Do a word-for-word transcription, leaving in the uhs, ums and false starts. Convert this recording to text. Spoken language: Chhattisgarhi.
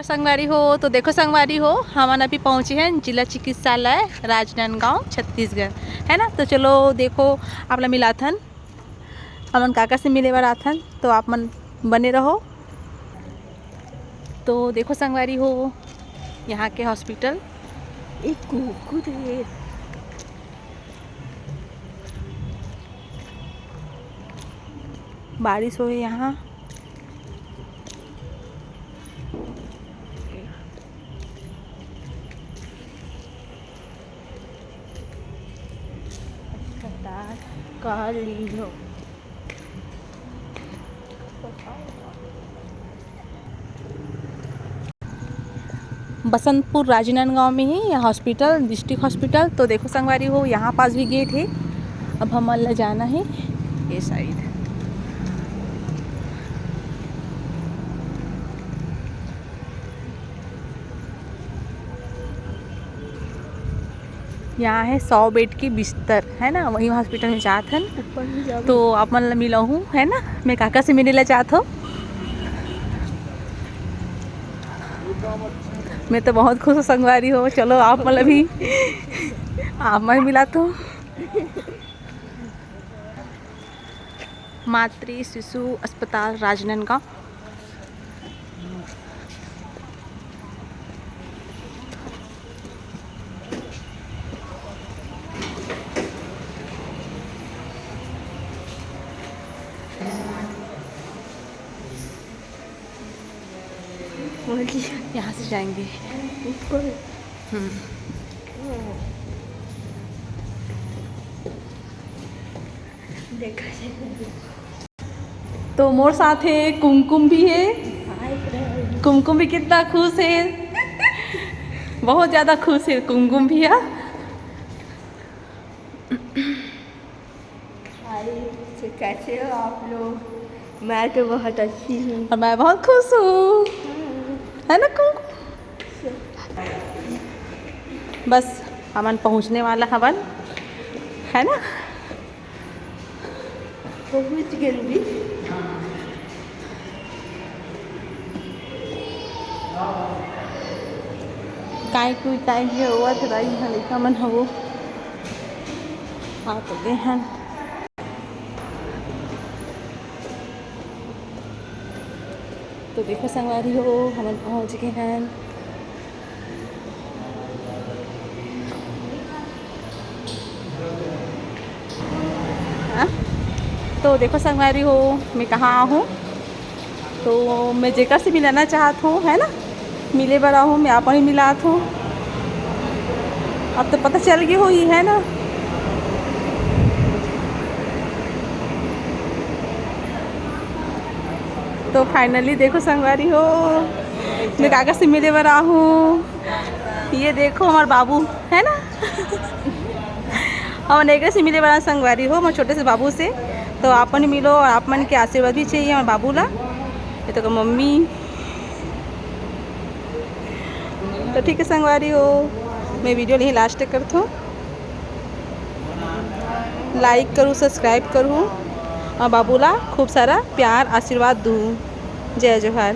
संगवारी हो, तो देखो संगवारी हो, हमन अभी पहुँचे हन जिला चिकित्सालय राजनांदगांव, छत्तीसगढ़, है ना। तो चलो देखो, आप ला मिलाथन, हमन काका से मिले बर आथन, तो आप मन बने रहो। तो देखो संगवारी हो, यहाँ के हॉस्पिटल, एक कुकुर है। बारिश होए यहाँ। अस्पताल का लीलो। बसंतपुर राजनांदगांव में ही ये हॉस्पिटल, डिस्ट्रिक्ट हॉस्पिटल। तो देखो संगवारी हो, यहाँ पास भी गेट है। अब हमन ला जाना है ये साइड। यहाँ है सौ बेड के बिस्तर, है ना, वही हॉस्पिटल में जात हन। ऊपर भी जाबो। तो आप मन ला मिलाहूँ, है ना, मैं काका से मिले ला जात हो। मैं तो बहुत खुश हूँ संगवारी हो। चलो आप मन ला भी, आप मन मिला तो। मातृ शिशु अस्पताल राजनांदगांव। यहाँ से जाएंगे ऊपर। हम्म। देखा जाए। तो मोर साथ है कुमकुम भी है। कुमकुम भी कितना खुश है, बहुत ज़्यादा खुश है कुमकुम भी है। हाय, तो कैसे हो आप लोग? मैं तो बहुत अच्छी हूँ। और मैं बहुत खुश हूँ, है ना कुमकुम? बस हमन पहुँचने वाला हवन, है ना? पहुँच गए भी। काय कोई टाइम हे, वो तो रही है, लइका मन हवो। हाँ, तो गए हैं। तो देखो संगवारी हो, हमन पहुँच गए हैं। हाँ? तो देखो संगवारी हो, मैं कहाँ हूँ। तो मैं जेकर से मिलाना चाहत हूँ, है ना, मिले बर आहूँ, मैं आप ही मिलात हूँ। अब तो पता चल गई होई, है ना। तो finally देखो संगवारी हो, मैं काका से मिले बर आहूँ। ये देखो हमार बाबू, है ना। हमन एकरे से मिले बर आहूँ संगवारी हो, हमार छोटे से बाबू से। तो आप मन मिलो और आप मन के आशीर्वाद भी चाहिए हमार बाबू ला। ये तो मम्मी। तो ठीक है संगवारी हो, मैं video यहीं last करत हूँ। Like करूँ, subscribe करूँ और बाबू ला खूब सारा प्यार आशीर्वाद दूँ। जय जोहार।